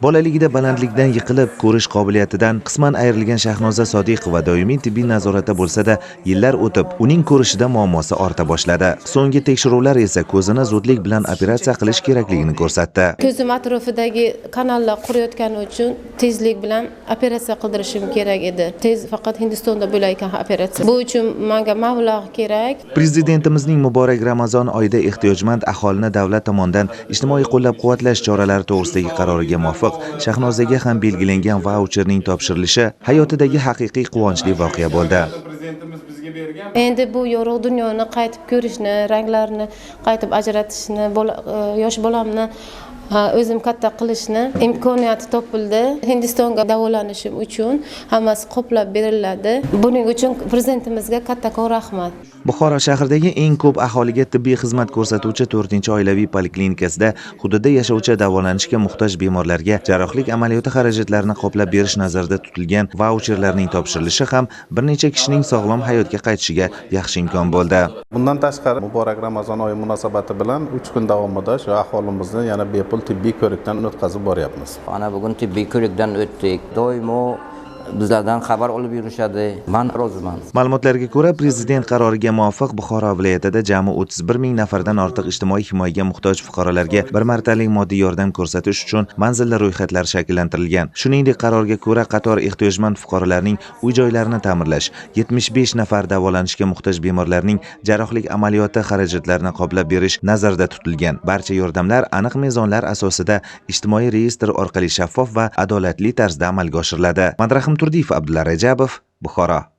Bolaligida balandlikdan yiqilib, ko'rish qobiliyatidan qisman ayrilgan Shahnoza Sodiqova doimiy tibbiy nazoratda bo'lsa-da, yillar o'tib, uning ko'rishida muammosi orta boshladi. So'nggi tekshiruvlar esa ko'zini zudlik bilan operatsiya qilish kerakligini ko'rsatdi. Ko'zim atrofidagi kanallar quriyotgani uchun tezlik bilan operatsiya qildirishim kerak edi. Tez faqat Hindistonda bo'lar ekan operatsiya. Bu uchun menga mablag' kerak. Prezidentimizning muborak Ramazon oyida ehtiyojmand aholini davlat tomonidan ijtimoiy qo'llab-quvvatlash choralari to'g'risidagi qaroriga muvofiq Shahnozaga ham belgilangan vaucherning topshirilishi hayotidagi haqiqiy quvonchli voqea bo'ldi. Endi bu yorug' dunyoni qaytib ko'rishni, ranglarni qaytib ajratishni, yosh bolamni o'zim katta qilishni imkoniyati topildi. Hindistonga davolanishim uchun hammasi qoplab beriladi. Buning uchun prezidentimizga kattakon rahmat. Buxoro shahridagi eng ko'p aholiga tibbiy xizmat ko'rsatuvchi 4-oilaviy poliklinikasida hududda yashovchi davolanishga muhtoj bemorlarga jarrohlik amaliyoti xarajatlarini qoplab berish nazarda tutilgan vaucherlarning topshirilishi ham bir necha kishining sog'lom hayotga qaytishiga yaxshi imkon bo'ldi. Bundan tashqari muborak Ramazon oyi munosabati bilan 3 kun davomida shu aholimizni yana bepul tibbiy ko'rikdan o'tkazib boryapmiz. Ana bugun tibbiy ko'rikdan o'tdik. Doimo bizlardan xabar olib yurishadi. Men roziman. Ma'lumotlarga ko'ra, prezident qaroriga muvofiq Buxoro viloyatida jami 31 ming nafardan ortiq ijtimoiy himoyaga muhtoj fuqarolarga bir martalik moddiy yordam ko'rsatish uchun manzilli ro'yxatlar shakllantirilgan. Shuningdek, qarorga ko'ra qator ehtiyojmand fuqarolarning uy-joylarini ta'mirlash, 75 nafar davolanishga muhtoj bemorlarning jarrohlik amaliyoti xarajatlarini qoplab berish nazarda tutilgan. Barcha yordamlar aniq mezonlar asosida ijtimoiy reyestr orqali shaffof va adolatli tarzda amalga oshiriladi. Madrahim Turdiyev, Abdulla Rajabov, Buxoro.